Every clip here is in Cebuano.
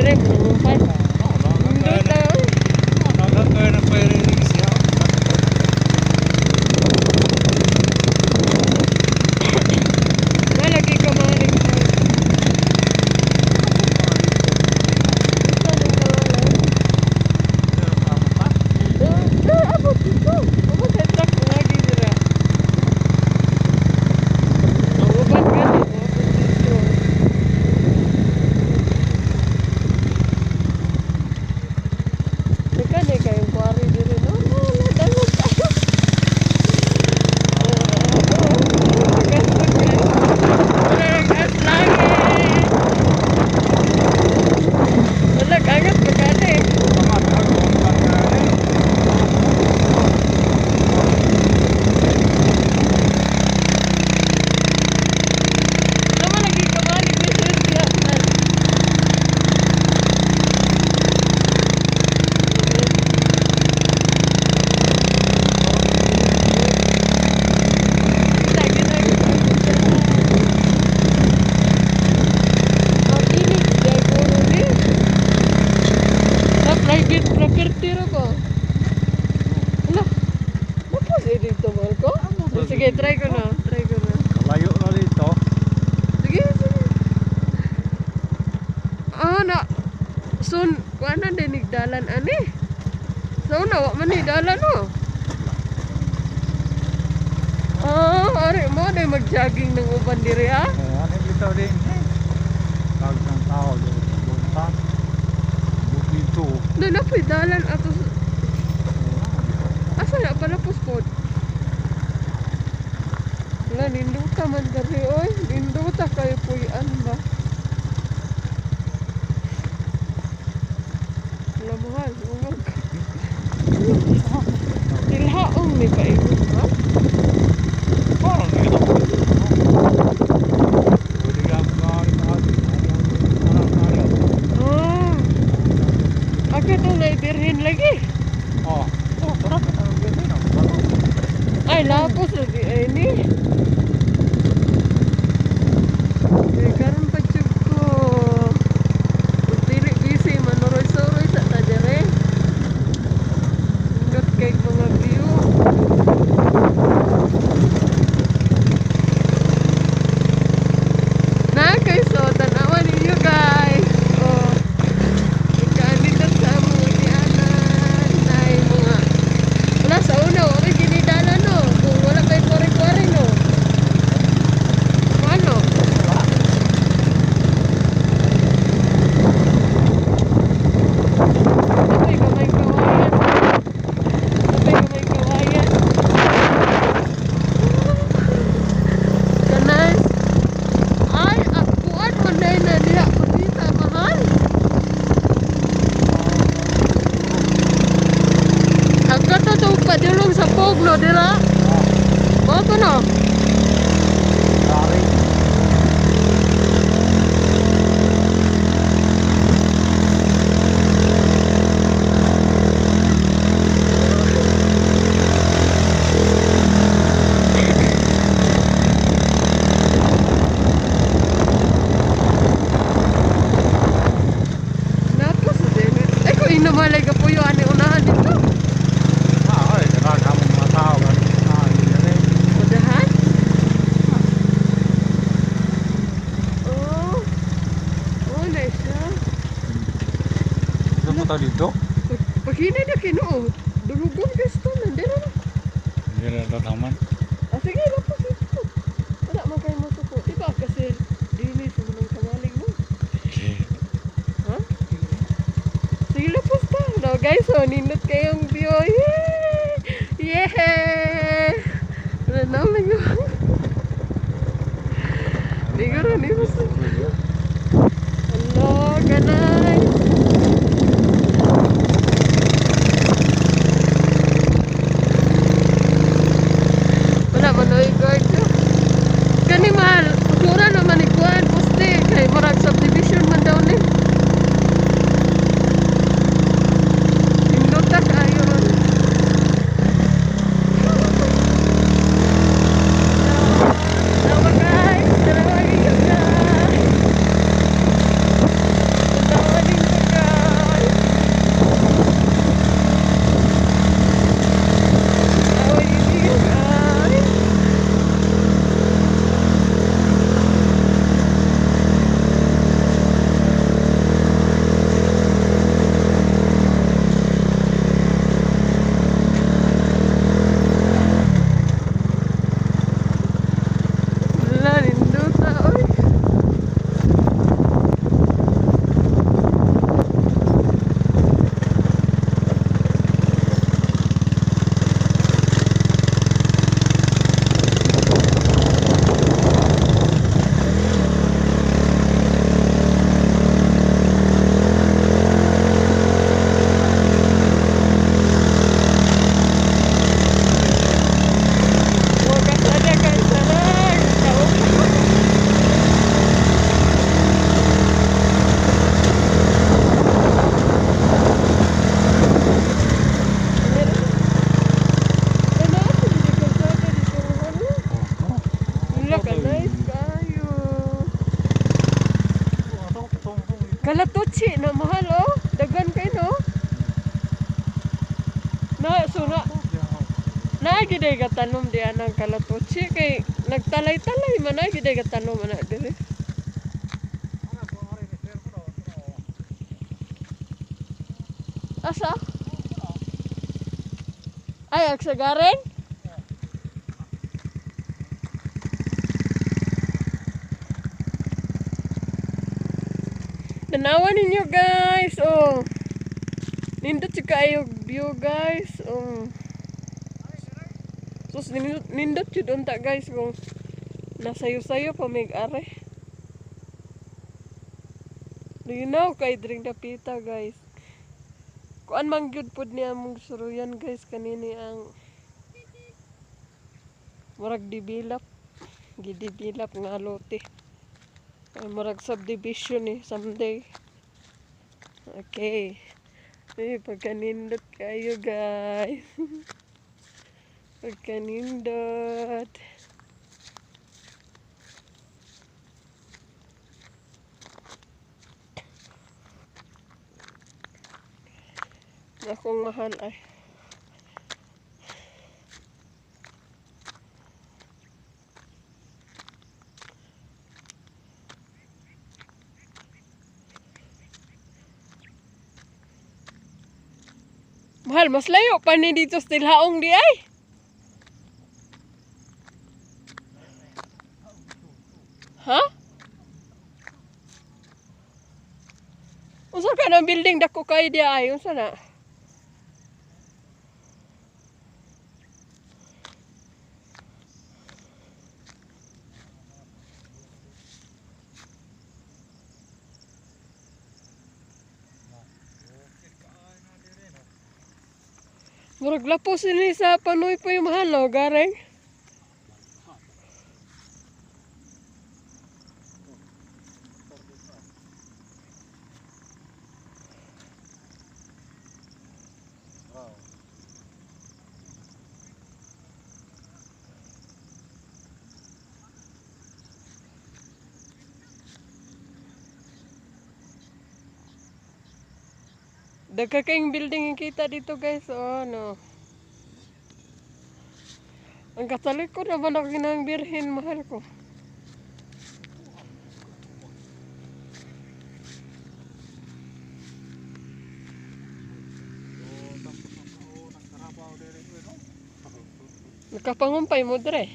Dire mo pa. Nindot ah. Nagkakaroon ng pwede siya. Nalagi ka malig. Abot dito. Abot sa truck lagi dira. Ang uban gani, abot dito. Teka, di kayong quarry diri, no? Oh, nadangog kayo. Wala, kagat pa kani. Sama lagi kamalig ni Sir diha man. Lagi lagi. Ang init siguro ni. Na private property ra ba? Ala. Mapos eh dito, mahal ko. Sige, try ko na. Try ko na. Layo na dito. Sige, sige. Ah, na. Soon, kuha na din dalan ani. So, na, wa man ni dalan, no? Ah, ari mo na mag-jogging ng uban diri, ha? Oh, ano dito din eh. Tag ng tao doon. Bunta. Dito. Doon na po'y dalan ato. Asa na pala puspod? Wala, ninduta man diri, oy. Ninduta kayo puyan ba? Wala, mahal. Ungag. Tilhaong ni paingon ba? Parang dito. Pwede ka mga Ah. Ako itong naibirhin lagi. Oh, oh, tara. Ay, lapos lagi ay ni. Ay, karon pa jud ko. Kung dili busy, manuroy-suroy sa ta dire. Nindot kay mga view. Na kay so tan-awa ninyo, guys. Oh. Ikaanindot sa among inianan nay mga wala sa una, wala ginidala, no. Kung wala kay kwari-kwari, no. Ano? Napay gamay kawayan. Napay gamay kawayan. Kanay. Ay, akuan man na na diha pagkita, mahal. Ang kato padulong sa Pogno, dira. Mo to, no? Sorry. Napos na din. Ay, kung inamalay ka po yun, ani unahan dito. Ah, ay, nakaka mga tao. Ah, hindi. Unahan? Oh. Oh, nice siya. Ito po dito? Paghinay na kinoo. Dulugon gusto na. Hindi na. Hindi na naman. Ah, sige, lapos dito. Wala man kayo masuko. Di ba kasi dili sa mga kamalig mo? Ha? Sige, lapos ta. No, guys, so, nindot kayong view. Yay! Yeah! Wala na lang yun. Di ko rin, di basta. Hello, ganay. Wala man oy guard. Kani, mahal, pura naman ni kuan poste kay murag subdivision man daw ni. Nindota kaayo ron. Salamat, guys. Salamat guys. Kalatuchi na mahal oh. Daghan kay no. Na sura naa giday gatanom di anang kalatuchi kay nagtalay-talay man naa giday gatanom ana diri. Asa? Ay, agsagaren? Tanawa ninyo guys, oh. Nindot si kaayo view guys, oh. Sus, nindot, nindot jud unta guys kung nasayo-sayo pa mig are. Linaw kay dring dapita guys. Kuan man gyud pod niya among suruyan guys kanini ang murag develop, gidevelop nga lote. Ay, murag subdivision eh someday. Okay. Eh, pagkanindot kayo guys. Pagkanindot. Akong mahal ay. Mahal, mas layo pa ni dito sa Tilhaong di ay. Ha? Unsa ka ng building dako kay di ay? Unsa na? Murag lapos ini sa Panoy pa yung mahal, no? Gareng. Dagka kayong building yung kita dito guys. Oh, no. Ang katalikod naman ako ng birhen, mahal ko. Nakapangumpay mo dre.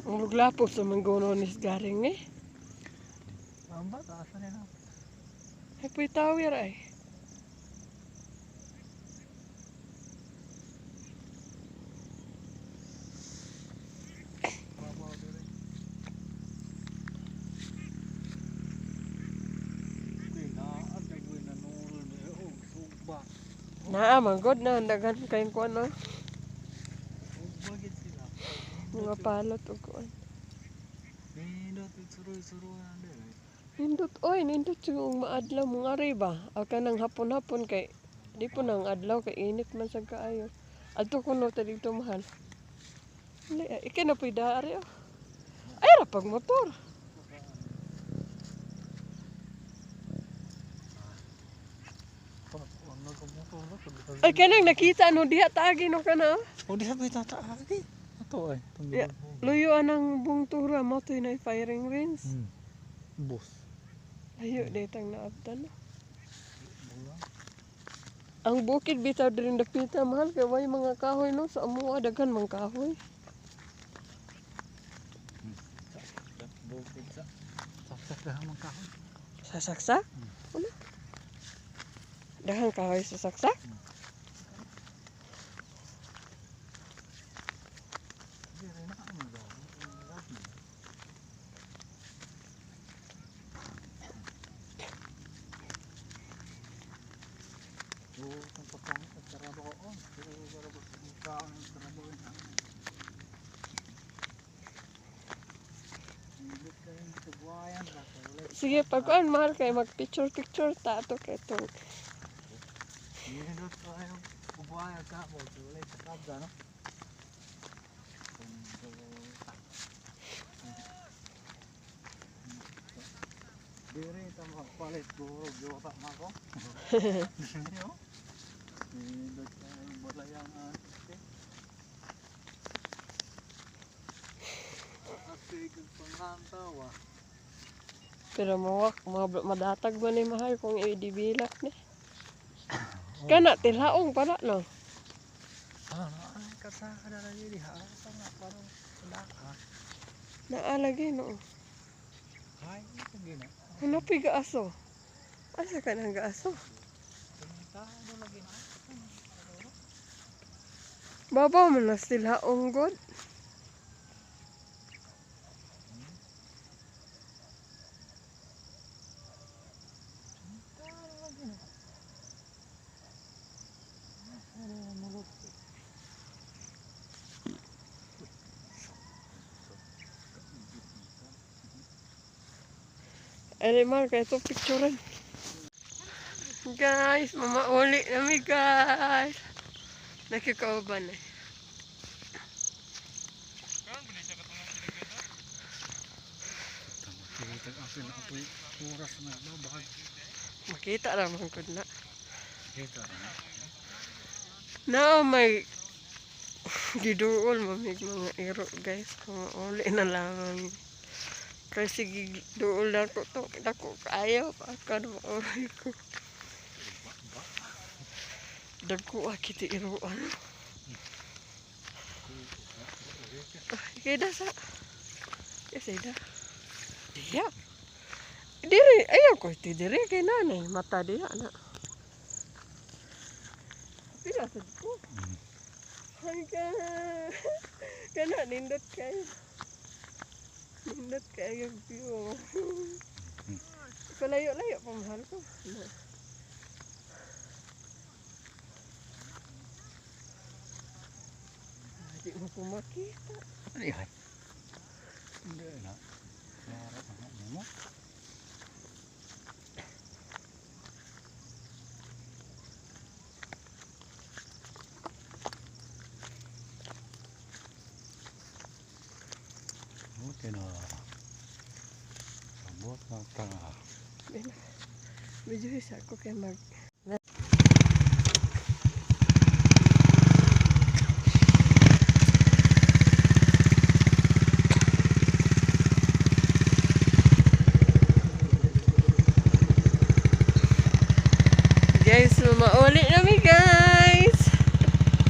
Ang luglapos sa manggono ni garing eh. Ang bata, asa nila? Ay, puy tawir ay. Naa, manggod na. Daghan kayong kuan no. Mga palot o kuan. Nindot, oy, nindot yung maadlaw mong ari ba? Aka nang hapon-hapon kay, di po nang adlaw kay init man sa kaayo. Adto kuno ta dito mahal. Wala, ikay na po'y ari oh. Ay ra pag motor. Ay kanang nakita no diha taagi no kana. Oh, di sabi tataagi. Ato ay. Yeah. Luyo anang buong tura mo to na firing range. Bus. Ayo detang naabtan. No? Ang bukid bitaw diri dapita mahal kay way mga kahoy no sa amoa daghan mang kahoy. Bukid sa saksak dahang mga kahoy. Sa saksak? Ano? Daghan kahoy sa saksak? Sige, pagkuan mahal kay mag picture picture ta ato kay tong. Diri ta magpalit guro gyota na ko. Yo. Nindot kayo balayang ate. Ate kag pangantaw ah. Pero mawak, madatag man ni mahal kung i-develop ni. Kana tilaong pala no. Ah, ay kasada na diri ha. Asa na parang wala ka. Naalagay no. Ay, ito gina. Ano pi gaaso? Asa ka nang gaaso? Tao lagi na. Babaw man na tilaong god. Tao lagi na. Ano mulot? Ay, mahal kaya ito picturean. Guys, mamauli nami guys. Nakikauban eh. Oras na babag. Makita ra man gud na. Kita na. Now may giduol mamig mga iro guys. Mamauli na lamang. Kasi giduol na ko to. Dako kaayo pa kan mauli ko. Dagko ah kiti iroan. Kaya sa. Kasi da. Diya. Diri, ayaw ko iti diri kay nanay. Mata diya na. Pila sad ko. Ay ka. Kana nindot kayo. Nindot kayo view. Palayo-layo pa mahal ko. Na. Ah, di mo ko makita. Ay, ay. Hindi na. Klaro na mo. Okay na. Sabot na ta. Medyo isa ko kay mag